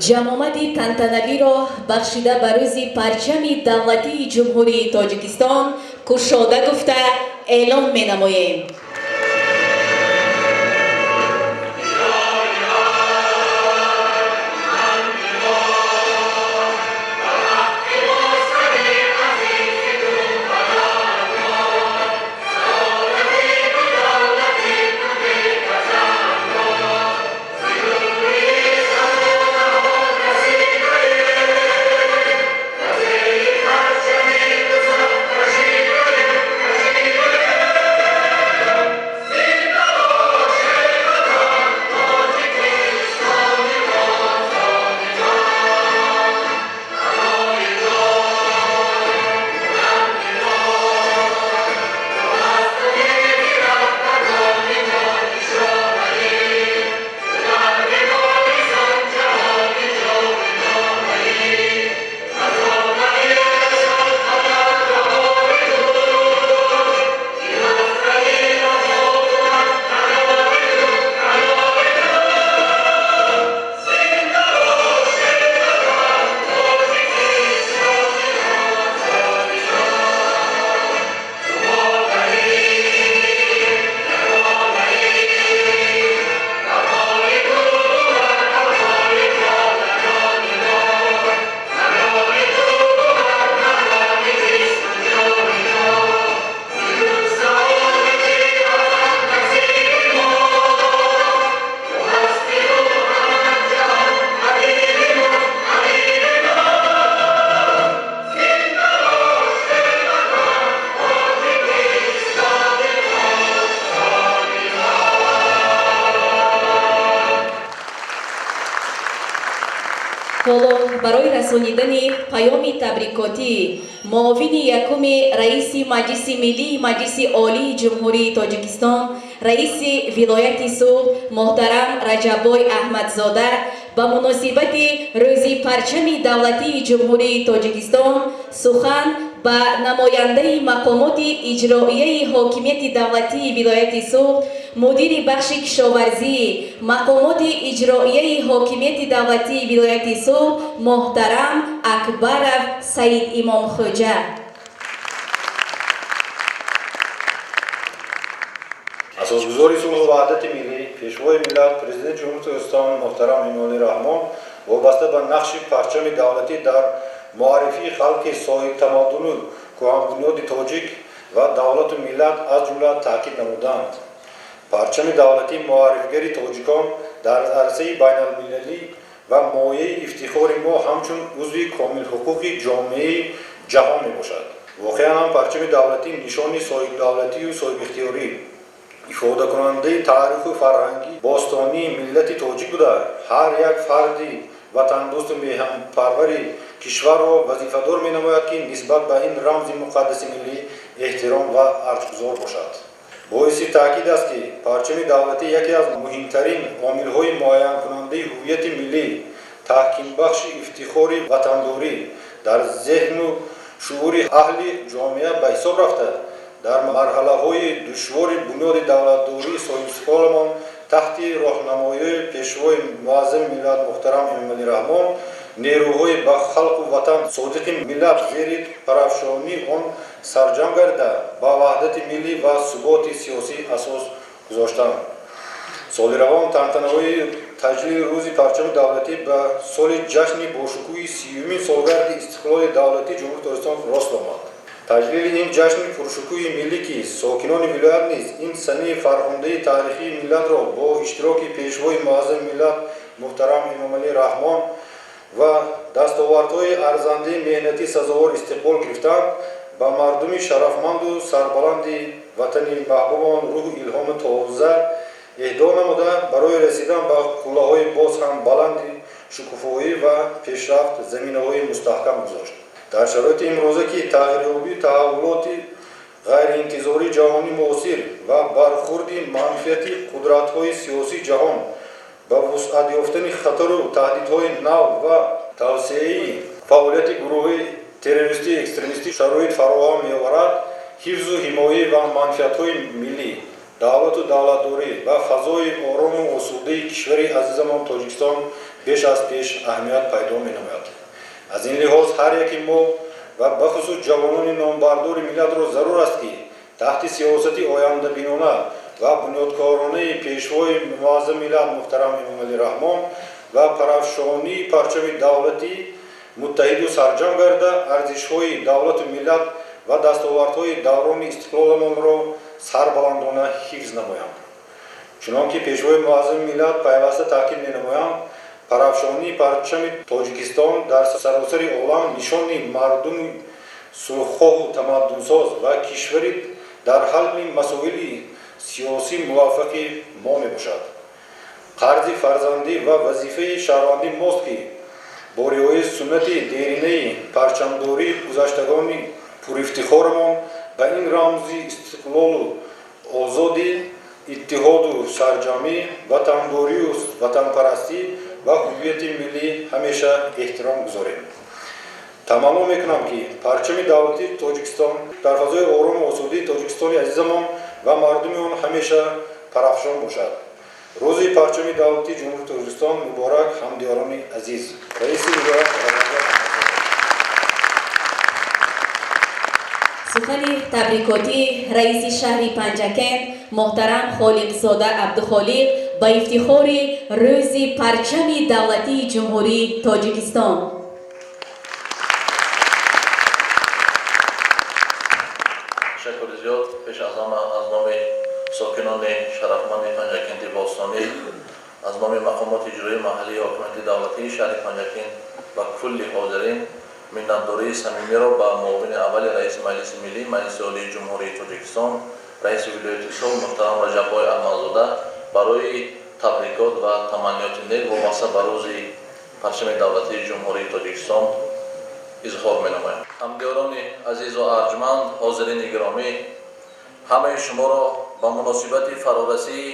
Ҷамъомади тантанавиро бахшида ба рӯзи парчами давлатии Ҷумҳурии Тоҷикистон кушода гуфта эълон менамоем. Ҳоло барои расонидани паёми табрикотӣ муовини якуми раиси Маҷлиси Миллии Маҷлиси Олии Ҷумҳурии Тоҷикистон, раиси вилояти Суғд муҳтарам Раҷаббой Аҳмадзода ба муносибати рӯзи парчами давлатии Ҷумҳурии Тоҷикистон сухан ба намояндаи мақомоти иҷроияи ҳокимияти давлатии вилояти Суғд, мудири бахши кишоварзӣ мақомоти иҷроияи ҳокимияти давлатии вилояти Суғд муҳтарам Акбаров Саид Имомхӯҷа. Асосгузори сулҳу ваҳдати миллӣ, Пешвои миллат, Президенти Ҷумҳурии Тоҷикистон муҳтарам Эмомалӣ Раҳмон вобаста ба нақши парчами давлатӣ дар муаррифии халқи соҳибтамаддуну кӯҳанбунёди тоҷик ва давлату миллат аз ҷумла таъкид намуданд. Парчами давлатӣ муаррифгари тоҷикон дар арсаи байналмилалӣ ва мояи ифтихори мо ҳамчун узви комилҳуқуқи ҷомеаи ҷаҳон мебошад. Воқеан ҳам парчами давлатӣ нишони соҳибдавлатию соҳибихтиёрӣ, ифодакунандаи таъриху фарҳанги бостонии миллати тоҷик буда, ҳар як фарди ватандӯсту меҳанпарвари кишварро вазифадор менамояд, ки нисбат ба ин рамзи муқаддаси миллӣ эҳтиром ва арҷгузор бошад. Боиси таъкид аст, ки парчами давлатӣ яке аз муҳимтарин омилҳои муайянкунандаи ҳуввияти миллӣ, таҳкимбахши ифтихори ватандорӣ дар зеҳну шуури аҳли ҷомеа ба ҳисоб рафта, дар марҳалаҳои душвори бунёди давлатдории соҳибистиқлоламон таҳти роҳнамоии Пешвои муаззами миллат муҳтарам Эмомалӣ Раҳмон нерӯҳои ба халқу ватан содиқи миллат зери парафшонии он сарҷамъ гардида, ба ваҳдати миллӣ ва суботи сиёсӣ асос гузоштанд. Соли равон тантанаҳои таҷлили рӯзи парчами давлатӣ ба соли ҷашни бошукӯҳи 30-юмин солгарди истиқлоли давлатии Ҷумҳурии Тоҷикистон рост омад. Таҷлили ин ҷашни пуршукӯҳи миллӣ, ки сокинони вилоят низ ин санаи фархундаи таърихии миллатро бо иштироки Пешвои муаззами миллат муҳтарам Эмомалӣ Раҳмон ва дастовардҳои арзандаи меҳнатӣ сазовор истиқбол гирифтанд, ба мардуми шарафманду сарбаланди ватани маҳбубон рӯҳу илҳоми тоза эҳдо намуда, барои расидан ба қуллаҳои боз ҳам баланди шукуфоӣ ва пешрафт заминаҳои мустаҳкам гузошт. Дар шароити имрӯза, ки тағйирёбию таҳаввулоти ғайриинтизории ҷаҳони муосир ва бархурди манфиати қудратҳои сиёсии ҷаҳон ба вусъат ёфтани хатару таҳдидҳои нав ва тавсеаи фаъолияти гурӯҳи террористию экстремистӣ шароит фароҳам меоварад, ҳифзу ҳимоя ва манфиатҳои миллӣ, Давлату давлатдорӣ ва фазои орому осудаи кишвари азизамон Тоҷикистон беш аз пеш аҳамият пайдо менамояд. Аз ин лиҳоз ҳар яки мо ва бахусус ҷавонони номбардори миллатро зарур аст, ки таҳти сиёсати ояндабинона ва бунёдкоронаи Пешвои муаззами миллат муҳтарам Эмомалӣ Раҳмон ва парафшонии парчами давлатӣ муттаҳиду сарҷам гарда, арзишҳои давлату миллат ва дастовардҳои даврони истиқлоламонро сарбаландона ҳифз намоянд. Чунон ки Пешвои муаззами миллат пайваста таъкид менамоянд, парафшонии парчами Тоҷикистон дар саросари олам нишони мардуми сулҳхоҳу тамаддунсоз ва кишвари дар ҳалли масоили сиёсӣ муваффақи мо мебошад. Қарзи фарзандӣ ва вазифаи шаҳрвандӣ мост, ки бо риояи суннати деринаи парчамдории гузаштагони пурифтихорамон ба ин рамзи истиқлолу озодӣ, иттиҳоду сарҷамӣ, ватандорию ватанпарастӣ ва ҳуввияти миллӣ ҳамеша эҳтиром гузорем. Таманно мекунам, ки парчами давлатии Тоҷикистон дар фазои орому осудаи Тоҷикистони азизамон ва мардуми он ҳамеша парафшон бошад. Рӯзи парчами давлатии Ҷумҳурии Тоҷикистон муборак, ҳамдиёрони азиз! Раиси вилоят. Сухани табрикотӣ раиси шаҳри Панҷакент муҳтарам Холиқзода Абдухолиқ ба ифтихори Рӯзи парчами давлатии Ҷумҳурии Тоҷикистон. Ташаккури зиёд. Пеш аз ҳама аз номи сокинони шарафманди Панҷакенти бостонӣ, аз номи мақомоти иҷроии маҳаллии ҳокимияти давлатии шаҳри Панҷакент ва кулли ҳозирин миннатдории самимиро ба муовини аввали раиси Маҷлиси Миллӣ Маҷлиси Олии Ҷумҳурии Тоҷикистон, раиси вилояти Суғд муҳтарам Раҷаббой Аҳмадзода барои табрикот ва таманниёти нек вобаста ба Рӯзи парчами давлатии Ҷумҳурии Тоҷикистон изҳор менамоям. Ҳамдиёрони азизу арҷманд, ҳозирини гиромӣ, ҳамаи шуморо ба муносибати фарорасии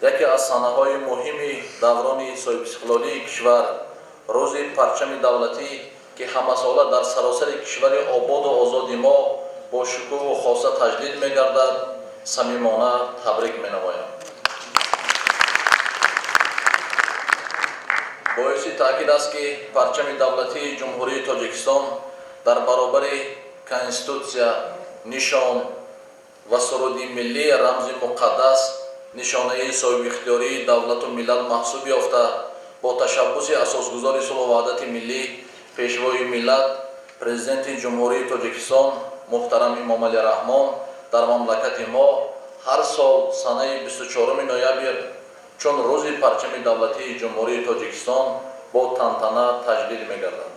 яке аз санаҳои муҳими даврони соҳибистиқлолии кишвар, Рӯзи парчами давлатӣ, ки ҳамасола дар саросари кишвари ободу озоди мо бо шукӯҳу хоса таҷлил мегардад, самимона табрик менамоям. Боиси таъкид аст, ки парчами давлатии Ҷумҳурии Тоҷикистон дар баробари конститутсия, нишон ва суруди миллӣ рамзи муқаддас, нишонаи соҳибихтиёрии давлату миллат маҳсуб ёфта, бо ташаббуси асосгузори сулҳу ваҳдати миллӣ, Пешвои миллат, Президенти Ҷумҳурии Тоҷикистон муҳтарам Эмомалӣ Раҳмон дар мамлакати мо ҳар сол санаи 24 ноябр чун Рӯзи парчами давлатии Ҷумҳурии Тоҷикистон бо тантана таҷлил мегардад.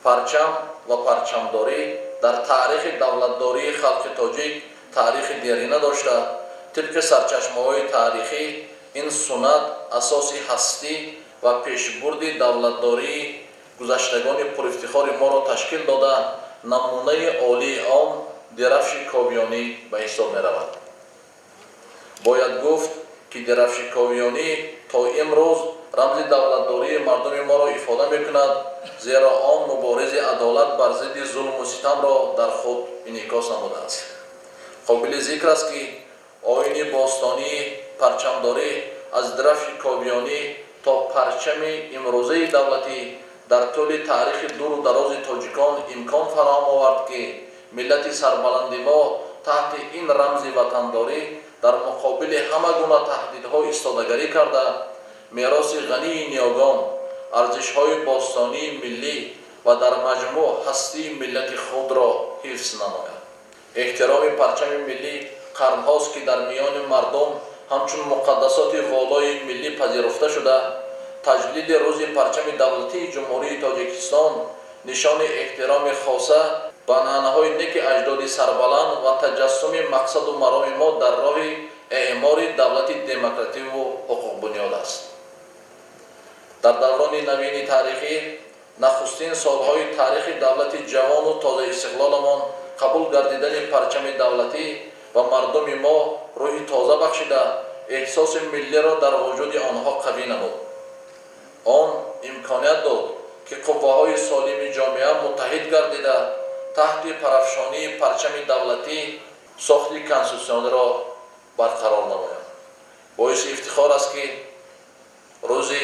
Парчам ва парчамдорӣ дар таърихи давлатдории халқи тоҷик таърихи дерина дошта, тибқи сарчашмаҳои таърихӣ ин суннат асоси ҳастӣ ва пешбурди давлатдории гузаштагони пурифтихори моро ташкил дода, намунаи олии он дирафши ковиёнӣ ба ҳисоб меравад. Бояд гуфт, ки дирафши ковиёнӣ то имрӯз рамзи давлатдории мардуми моро ифода мекунад, зеро он муборизи адолат бар зидди зулму ситамро дар худ инъикос намудааст. Қобили зикр аст, ки оини бостонии парчамдорӣ аз дирафши ковиёнӣ то парчами имрӯзаи давлатӣ дар тӯли таърихи дуру дарози тоҷикон имкон фароҳам овард, ки миллати сарбаланди мо таҳти ин рамзи ватандорӣ дар муқобили ҳама гуна таҳдидҳо истодагарӣ карда, мероси ғании ниёгон, арзишҳои бостонии миллӣ ва дар маҷмӯъ ҳастии миллати худро ҳифз намояд. Эҳтироми парчами миллӣ қарнҳост, ки дар миёни мардум ҳамчун муқаддасоти волои миллӣ пазируфта шуда, таҷлили Рӯзи парчами давлатии Ҷумҳурии Тоҷикистон нишони эҳтироми хоса ба анъанаҳои неки аҷдоди сарбаланд ва таҷассуми мақсаду мароми мо дар роҳи эъмори давлати демокративу ҳуқуқбунёд аст. Дар даврони навини таърихӣ, нахустин солҳои таърихи давлати ҷавону тозаистиқлоламон, қабул гардидани парчами давлатӣ ва мардуми мо рӯҳи тоза бахшида, эҳсоси миллиро дар вуҷуди онҳо қавӣ намуд. Он имконият дод, ки қувваҳои солими ҷомеа муттаҳид гардида, таҳти парафшонии парчами давлатӣ сохти конститутсиониро Барқарор намоянд. Боиси ифтихор аст, ки рӯзи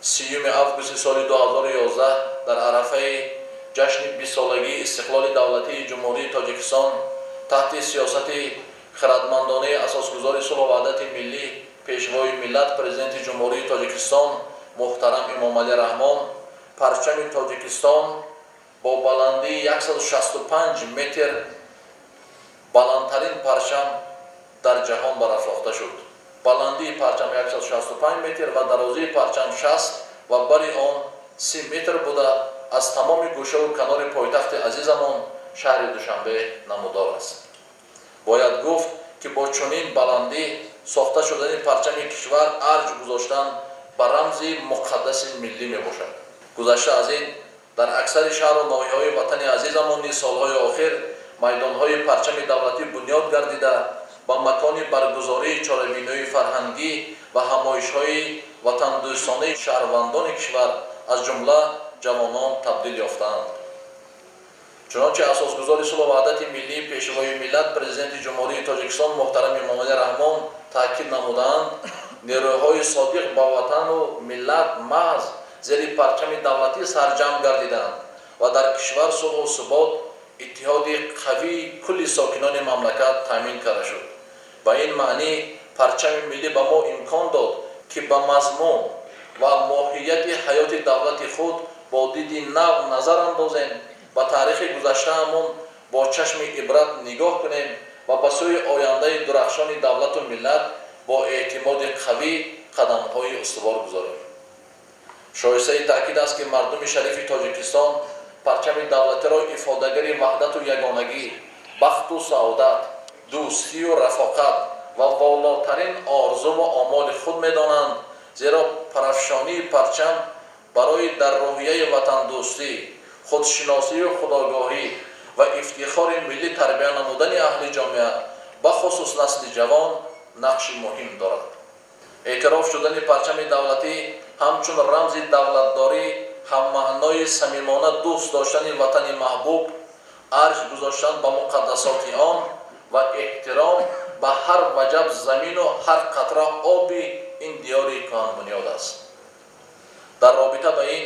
30 августи соли 2011 дар арафаи ҷашни 20-солагии истиқлоли давлатии Ҷумҳурии Тоҷикистон таҳти сиёсати хирадмандонаи Асосгузори сулҳу ваҳдати миллӣ, Пешвои миллат, Президенти Ҷумҳурии Тоҷикистон муҳтарам Эмомалӣ Раҳмон парчами Тоҷикистон бо баландии 165 метр баландтарин парчам дар ҷаҳон барафрохта шуд. Баландии парчам 165 метр ва дарозии парчам 60 ва бари он 30 метр буда, аз тамоми гӯшаву канори пойтахти азизамон шаҳри Душанбе намудор аст. Бояд гуфт, ки бо чунин баландӣ сохта шудани парчами кишвар арҷ гузоштан ба рамзи муқаддаси миллӣ мебошад. Гузашта аз ин, дар аксари шаҳру ноҳияҳои ватани азизамон низ солҳои охир майдонҳои парчами давлатӣ бунёд гардида, ба макони баргузории чорабиниҳои фарҳангӣ ва ҳамоишҳои ватандӯстонаи шаҳрвандони кишвар, аз ҷумла ҷавонон, табдил ёфтаанд. Чунончи Асосгузори сулҳу ваҳдати миллӣ, Пешвои миллат, Президенти Ҷумҳурии Тоҷикистон муҳтарам Эмомалӣ Раҳмон таъкид намудаанд, нерӯҳои содиқ ба ватану миллат маҳз зери парчами давлатӣ сарҷамъ гардиданд ва дар кишвар сулҳу субот, иттиҳоди қавии кулли сокинони мамлакат таъмин карда шуд. Ба ин маънӣ парчами миллӣ ба мо имкон дод, ки ба мазмун ва моҳияти ҳаёти давлати худ бо диди нав назар андозем, ба таърихи гузаштаамон бо чашми ибрат нигоҳ кунем ва ба сӯи ояндаи дурахшони давлату миллат бо эътимоди қавӣ қадамҳои устувор гузорем. Шоистаи таъкид аст, ки мардуми шарифи Тоҷикистон парчами давлатиро ифодагари ваҳдату ягонагӣ, бахту саодат, дӯстию рафоқат ва волотарин орзуву омоли худ медонанд, зеро парафшонии парчам барои дар рӯҳияи ватандӯстӣ, худшиносию худогоҳӣ ва ифтихори миллӣ тарбия намудани аҳли ҷомеа, бахусус насли ҷавон, нақши муҳим дорад. Эътироф шудани парчами давлатӣ ҳамчун рамзи давлатдорӣ ҳаммаънои самимона дӯст доштани ватани маҳбуб, арҷ гузоштан ба муқаддасоти он ва эҳтиром ба ҳар ваҷаб замину ҳар қатра оби ин диёри кӯҳанбунёд аст. Дар робита ба ин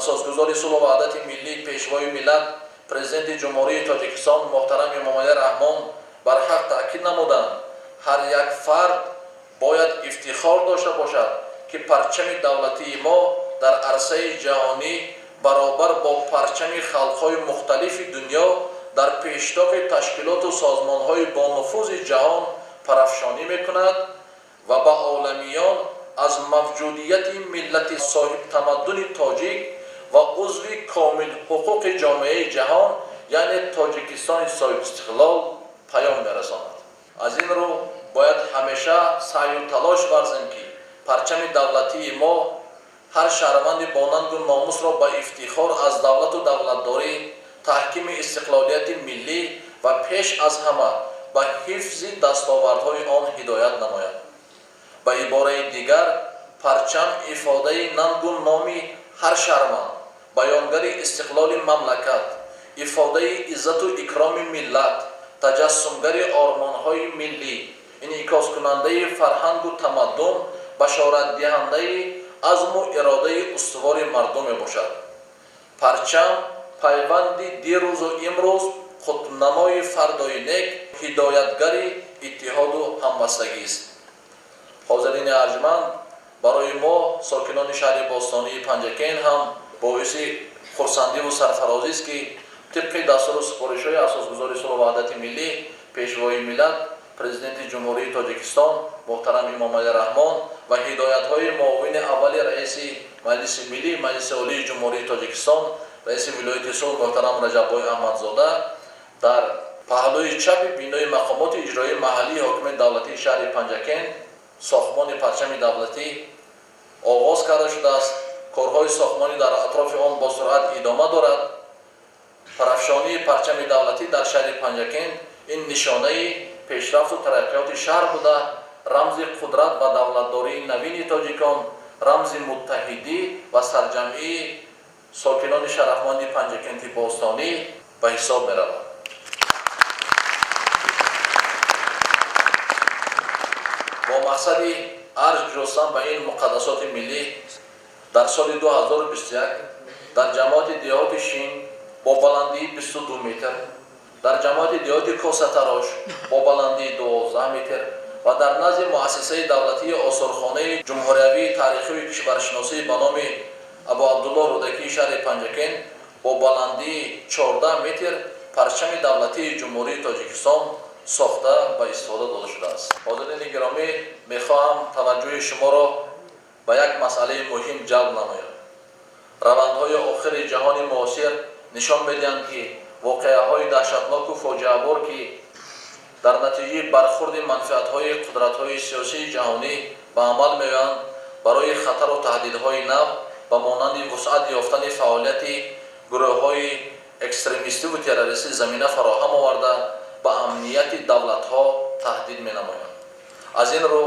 Асосгузори сулҳу ваҳдати миллӣ, Пешвои миллат, Президенти Ҷумҳурии Тоҷикистон муҳтарам Эмомалӣ Раҳмон барҳақ таъкид намуданд: ҳар як фард бояд ифтихор дошта бошад, ки парчами давлатии мо дар арсаи ҷаҳонӣ баробар бо парчами халқҳои мухталифи дунё дар пештоқи ташкилоту созмонҳои бонуфузи ҷаҳон парафшонӣ мекунад ва ба оламиён аз мавҷудияти миллати соҳибтамаддуни тоҷик ва узви комилҳуқуқи ҷомеаи ҷаҳон, яъне Тоҷикистони соҳибистиқлол, паём мерасонад. Аз ин рӯ бояд ҳамеша саъю талош варзем, ки парчами давлатии мо ҳар шаҳрванди бо нангу номусро ба ифтихор аз давлату давлатдорӣ, таҳкими истиқлолияти миллӣ ва пеш аз ҳама ба ҳифзи дастовардҳои он ҳидоят намояд. Ба ибораи дигар, парчам ифодаи нангу номи ҳар шаҳрванд, баёнгари истиқлоли мамлакат, ифодаи иззату икроми миллат, таҷассумгари ормонҳои миллӣ, инъикоскунандаи фарҳангу тамаддун, башоратдиҳандаи азму иродаи устувори мардум мебошад. Парчам пайванди дирӯзу имрӯз, қутбнамои фардои нек, ҳидоятгари иттиҳоду ҳамбастагист. Ҳозирини арҷманд, барои мо, сокинони шаҳри бостонии Панҷакент, ҳам боиси хурсандиву сарфарозист, ки тибқи дастуру супоришҳои Асосгузори сулҳу ваҳдати миллӣ, Пешвои миллат, Президенти Ҷумҳурии Тоҷикистон муҳтарам Эмомалӣ Раҳмон ва ҳидоятҳои муовини аввали раиси Маҷлиси Миллӣ Маҷлиси Олии Ҷумҳурии Тоҷикистон, раиси вилояти Суғд муҳтарам Раҷаббой Аҳмадзода дар паҳлӯи чапи бинои мақомоти иҷроии маҳаллии ҳокимияти давлатии шаҳри Панҷакент сохтмони парчами давлатӣ оғоз карда шудааст. Корҳои сохтмонӣ дар атрофи он бо суръат идома дорад. Парафшонии парчами давлатӣ дар шаҳри Панҷакент ин нишонаи пешрафту тараққиёти шаҳр буда, рамзи қудрат ва давлатдории навини тоҷикон, рамзи муттаҳидӣ ва сарҷамъии сокинони шарафманди Панҷакенти бостонӣ ба ҳисоб меравад. Бо мақсади арҷ гузоштан ба ин муқаддасоти миллӣ дар соли 2021 дар ҷамоати деҳоти Шин бо баландии 22 метр, дар ҷамоати деҳоти Косатарош бо баландии 12 метр ва дар назди муассисаи давлатии осорхонаи ҷумҳуриявии таърихию кишваршиносӣ ба номи Абу Абдулло Рӯдакии шаҳри Панҷакент бо баландии 14 метр парчами давлатии Ҷумҳурии Тоҷикистон сохта ба истифода дода шудааст. Ҳозирини гиромӣ, мехоҳам таваҷҷӯҳи шуморо ба як масъалаи муҳим ҷалб намоям. Равандҳои охири ҷаҳони муосир нишон медиҳанд, ки воқеаҳои даҳшатноку фоҷиабор, ки дар натиҷаи бархурди манфиатҳои қудратҳои сиёсии ҷаҳонӣ ба амал меоянд, барои хатару таҳдидҳои нав ба монанди вусъат ёфтани фаъолияти гурӯҳҳои экстремистиву террористӣ замина фароҳам оварда ба амнияти давлатҳо таҳдид менамоянд. Аз ин рӯ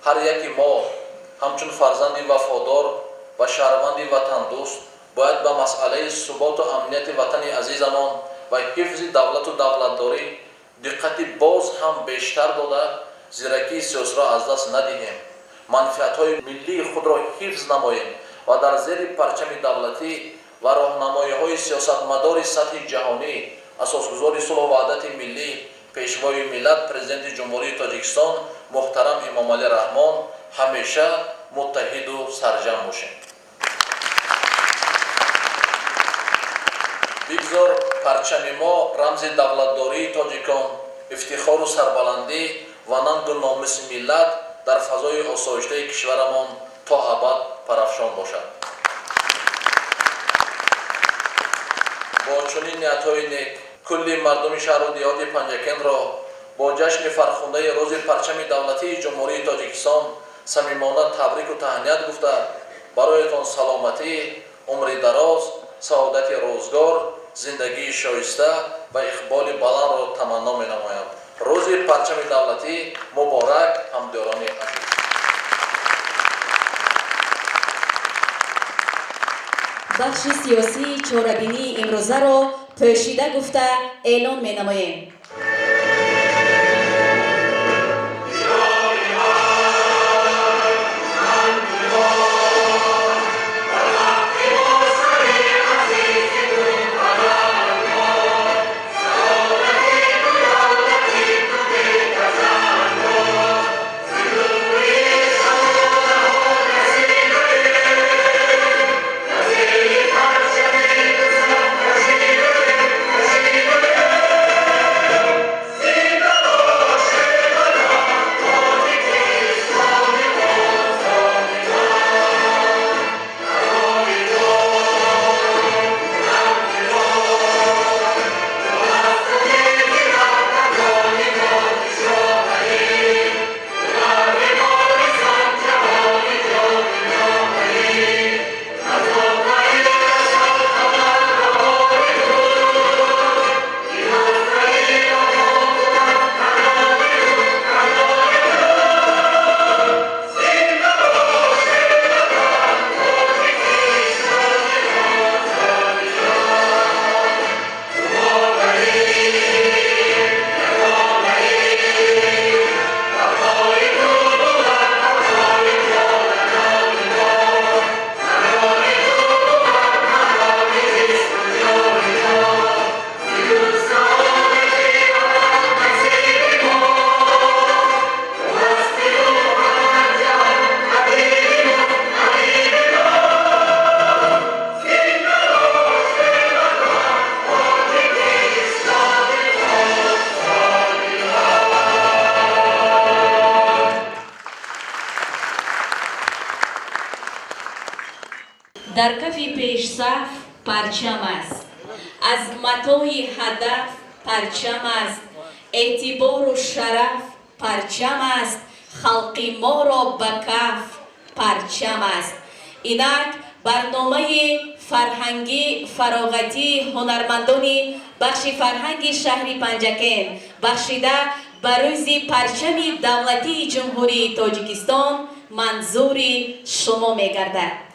ҳар яки мо ҳамчун фарзанди вафодор ва шаҳрванди ватандӯст бояд ба масъалаи суботу амнияти ватани азизамон ва ҳифзи давлату давлатдорӣ диққати боз ҳам бештар дода, зиракии сиёсиро аз даст надиҳем, манфиатҳои миллии худро ҳифз намоем ва дар зери парчами давлатӣ ва роҳнамоиҳои сиёсатмадори сатҳи ҷаҳонӣ, асосгузори сулҳу ваҳдати миллӣ, пешвои миллат, президенти Ҷумҳурии Тоҷикистон муҳтарам Эмомалӣ Раҳмон ҳамеша муттаҳиду сарҷам бошем. Бигзор парчами мо рамзи давлатдории тоҷикон, ифтихору сарбаландӣ ва нангу номуси миллат дар фазои осоиштаи кишварамон то абад парафшон бошад. Бо чунин ниятҳои нек кулли мардуми шаҳру деҳоти Панҷакентро бо ҷашни фархундаи рӯзи парчами давлатии Ҷумҳурии Тоҷикистон самимона табрику таҳният гуфта, бароятон саломатӣ, умри дароз, саодати рӯзгор, зиндагии шоиста ва иқболи баландро таманно менамоям. Рӯзи парчами давлатӣ муборак, ҳамдиёрони азиз. Бахши сиёсии чорабинии имрӯзаро пӯшида гуфта эълон менамоем. Дар кафи пешсаф парчам аст, аз матои ҳадаф парчам аст, эътибору шараф парчам аст, халқи моро ба каф парчам аст. Инак барномаи фарҳангӣ фароғатии ҳунармандони бахши фарҳанги шаҳри Панҷакент бахшида ба рӯзи парчами давлатии Ҷумҳурии Тоҷикистон манзури шумо мегардад.